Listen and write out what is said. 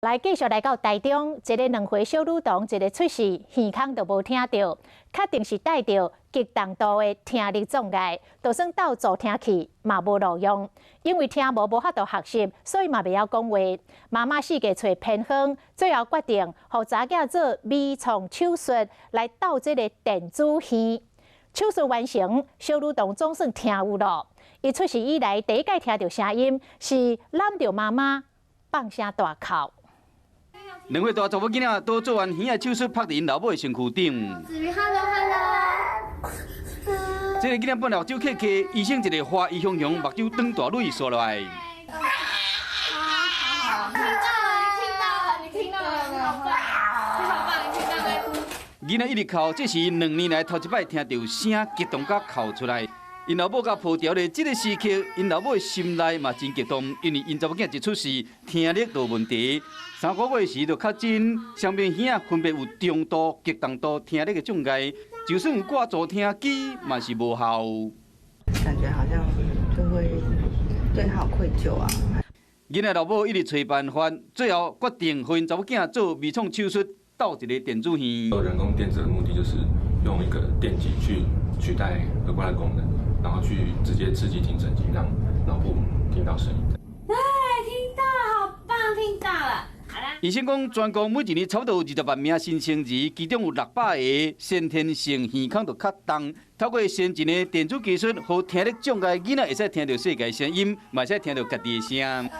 來繼續來到台中，一个2歲小女童，一个出世耳孔就無聽著，確定是帶著極重度的聽力障礙，就算鬥助聽器嘛無路用，因為聽無無法度學習，所以嘛袂曉講話。媽媽四界揣偏方，最後決定予查囝做微創手術來鬥這个電子耳。手術完成，小女童總算聽有囉。伊出世以來第一擺聽著聲音，是攬著媽媽放聲大哭。 2歲大查某囡仔拄做完耳仔手術，趴佇𪜶老母的身軀頂。子瑜，hello hello。這个囡仔本來目睭瞌瞌，醫生一个話，伊雄雄目睭轉大淚瀉落來。聽到了，你聽到了，你聽到了，你好棒，你好棒，你聽到在哭。囡仔一直哭，這是2年來頭一擺聽著聲，激動甲哭出來。𪜶老母共抱牢咧，這个時刻，𪜶老母的心內嘛真激動，因為𪜶查某囝一出世聽力就有問題，3個月時就確診，雙邊耳仔分別有中度、極重度聽力的障礙，就算有掛助聽機嘛是無效。感覺好像就會對他有愧疚啊。囡仔老母一直揣辦法，最後決定予𪜶查某囝做微創手術，鬥一个電子耳。人工電子的目的就是用一個電極去取代耳瓜的功能，然後去直接刺激聽神經，讓腦部聽到聲音。對，聽到，好棒，聽到了。好啦。醫生講，全國每一年差不多有20萬名新生兒，其中有600個先天性耳孔就較重。透過先進的電子技術，予聽力障礙囡仔會使聽著世界聲音，嘛會使聽著家己的聲。